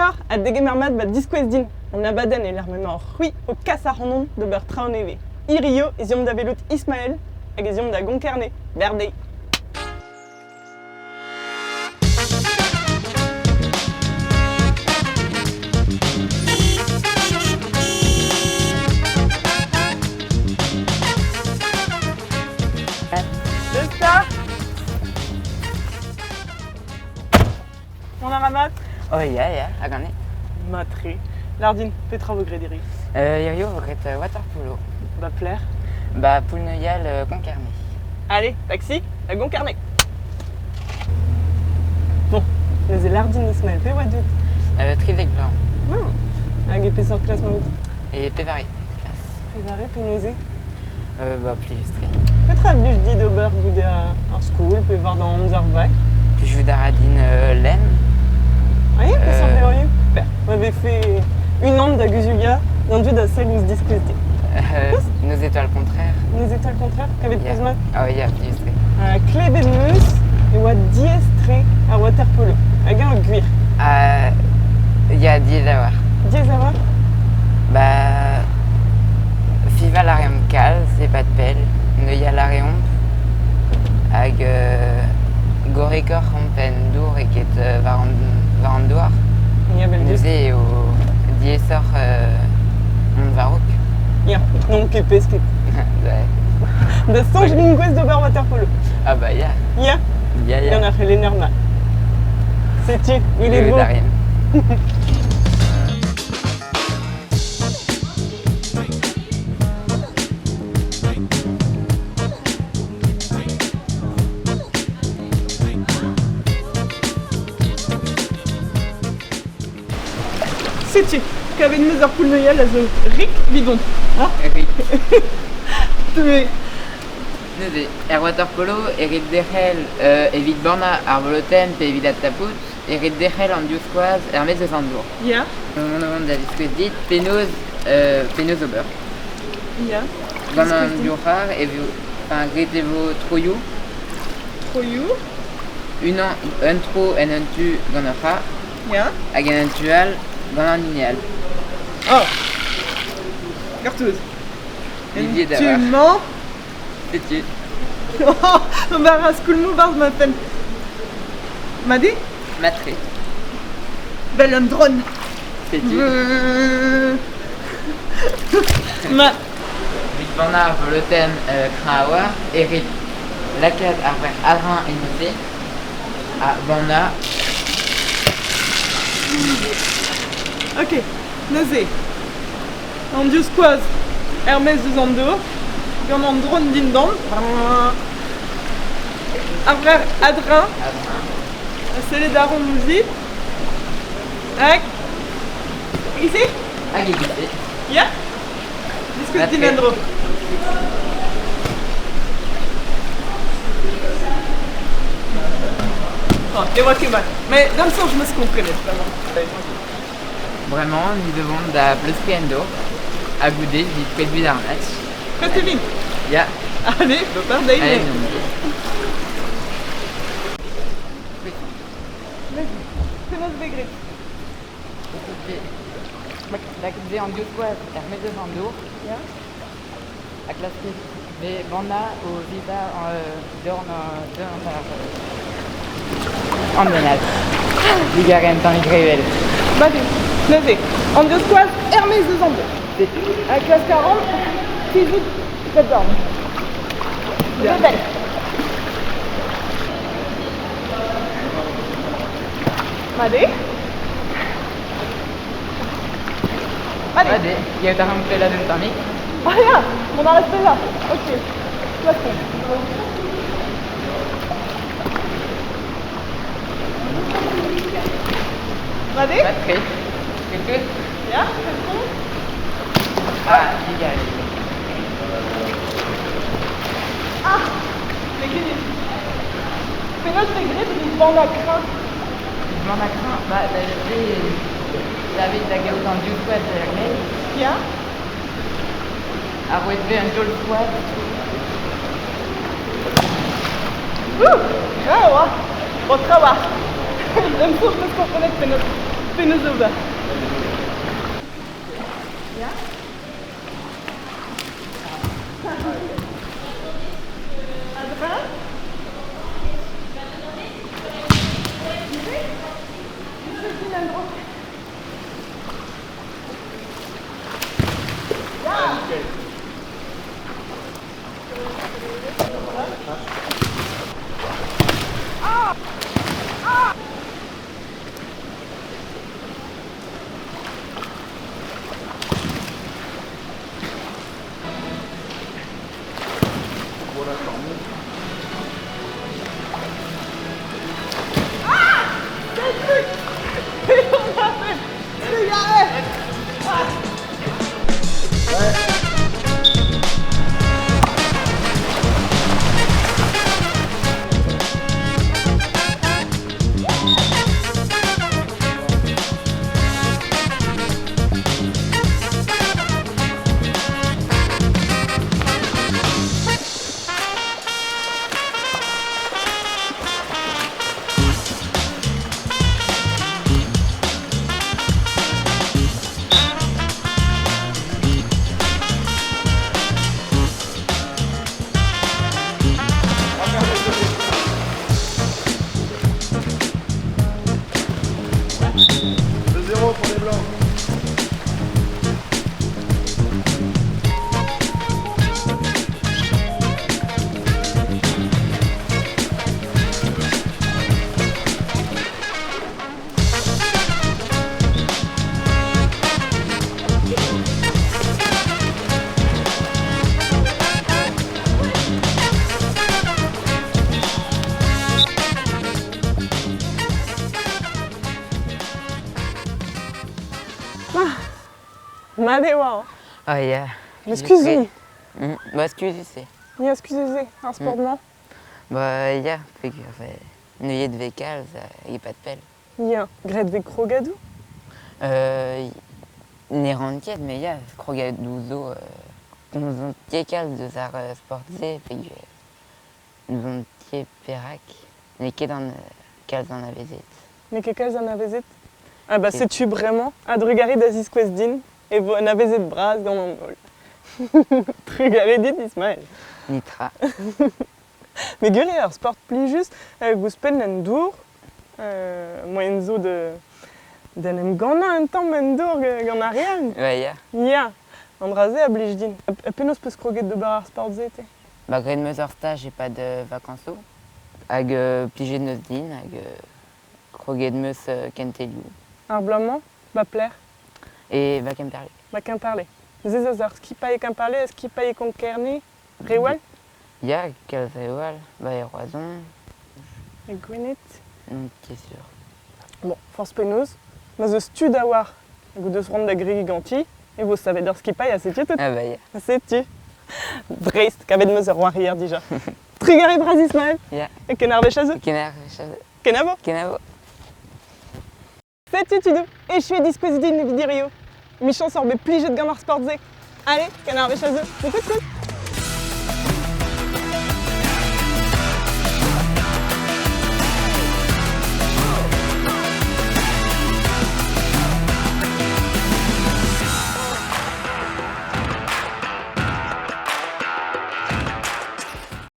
deoc'h ha degemer mat 'ba Diskouez din, an abadenn e-lec'h m'emaoc'h c'hwi o kas ac'hanomp d'ober traoù nevez. Hirio ez eomp da welout Ismaël hag ez eomp da Gonkerne, berdeiz. Deus 'ta! Mont a ra mat? Oh ya, ya, hag an Mat-tre. Lâr din, petra vo graet hiziv? Hiziv vo graet waterpolo. Ba pelec'h? Ba Poull-Neuial Konkarne. Allez, taxi, da Gonkarne. Bon, neuze lâr din Ismaël, pe oa deuet? 13 vloaz. Hag e peseurt klas 'maout? E pevare klas. Pevare, pe neuze? Ba plijus-tre. Petra a blij dit ober goude ar skol pe war da amzer vak? Plijout a ra din lenn. Oui, peseurt levrioù? Ma vefe unan da guzuliañ d'an dud a sell ouzh diskouez dit. Nos étoiles contraires. Nos étoiles contraires, kavet Yeah. peus mat? Ah ya, plijus-tre. Klevet 'm eus e oa diaes-tre ar waterpolo. Hag eñ gwir? Ya, diaes a-walc'h. Diaes a-walc'h? Ba, fiñval a reomp kalz e-pad pell, neuial a reomp hag gorrekoc'h omp en dour eget war an douar. Neuze eo diaesoc'h mont war-raok. Ya, n'on ket pesked. Da soñj din gouest d'ober waterpolo. Ah bah ya. Ya. Ya, ya. Gant ar c'helenner mat. Setu, il est beau. Setu, kavet 'm eus ar poull-neuial a zo rik 'vidon. Ha? Rik. Te Neuze, er waterpolo e rit derc'hel evit bannañ ar volotenn pe evit adtapout, e rit derc'hel an divskoaz er-maez eus an dour. Ya. Mont a ran da ziskouez dit penaos, penaos ober. Ya. Gant an divc'har e vo, enfin, graet e vo troioù. Troioù. Unan, un tro en un tu gant ur c'har. Ya. Hag en un tu all gant an hini all. Oh. Gortoz. Didier En tu-mañ. Setu. Ober a skoulmoù 'barzh ma fenn. Mat eo? Mat-tre. 'Vel un dron. Setu. Ma. Evit bannañ ar volotenn kreñv a-walc'h e rit lakaat ar vrec'h a-dreñv en he ha bannañ. Ok, neuze. An divskoaz er-maez eus an dour, gant an dron dindan. Ar vrec'h a-dreñv. Ha sellet a ran ouzhit. Hag e-se? Hag e-giz-se. Ya? Diskouez din en-dro. Oh, ne oa ket mat. Mais d'am soñj 'm eus komprenet bremañ. Bremañ, ni da vont da pleustriñ en-dro ha goude evit prediñ ar match. Prest e vin? Ya. Allez, va par dezhi. Allez, on Vas-y, penaos vez graet? Lakaet vez an divskoaz er-maez eus an dour. Ya. Ha klaskit vez bannañ o vivañ dorn dorn ar an den all. Digarez un tammig revel. Vas-y, neuze, an divskoaz er-maez eus an dour. Ha klask a ran tizhout da dorn. Revel. Mat eo? Allez. Mat eo, gallout a ran pellaat un tammig. Ah ya, mont a rez pellañ. Ok, klaskomp. Mat eo? Mat-tre. Ket Ya, klaskomp. Ah, digarez. Ah, n'eo ket dit. Penaos vez graet evit bannañ kreñv? Mont a-kreñv, ba da neuze davit da gaout an divskoaz er-maez. Ya. Ha roet 'vez un taol-skoaz. Ouh, kreñv oa. Bon, trawalc'h. Da'm soñj 'm eus komprenet penaos. Penaos ober? Ya? A-dreñv? Mat e oa. Oh ya. Skuizh Ba skuizhus eo. Ya, skuizhus eo ar sport-mañ. Ba ya, peogwir neuiet 'vez kalz hag e-pad pell. Ya, graet 'vez krogadoù? Ne ran ket, met ya, krogadoù zo n'ouzon ket kalz deus ar sport-se peogwir n'ouzon ket perak. N'eo ket an kalz anavezet. N'eo ket kalz anavezet? Ah bah setu bremañ, a-drugarez da ziskouez din e vo anavezet bras gant an holl. Trugarez dit, Ismaël. Nitra. Met gwir eo ar sport plijus ouzhpenn en dour. Moaien zo d'en em gannañ un tamm en dour gant ar re all. Ouais, ya. Ya, an dra-se a blij din. Ha penaos 'peus kroget d'ober ar sport-se, te? Ba graet 'm eus ur staj e-pad vakañsoù hag plijet 'neus din hag kroget 'm eus kentelioù. Ar bloaz-mañ, ba pelec'h? E ba Kemperle. Ba Kemperle. Neuze ez eus ur skipailh e Kemperle, ur skipailh e Konk-Kerne, reoù all? Ya, kalz reoù all, ba e Roazhon. E Gwened? N'on ket sur. Bon, forzh penaos, ma 'z eus tud a-walc'h hag o deus c'hoant da gregiñ ganti, e vo savet ur skipailh ha setu tout. Ah bah ya. Setu. Dreist, kavet 'm eus ur c'hoarier dija. Trugarez bras Ismaël. Ya. E ken ar wech a zeu. Ken ar wech a zeu. Kenavo. Kenavo. Setu tudoù, echu eo diskouez din evit hirio. Michañs oc'h bet plijet gant ar sport-se. Allez, ken ar wech a zeu. Beaucoup de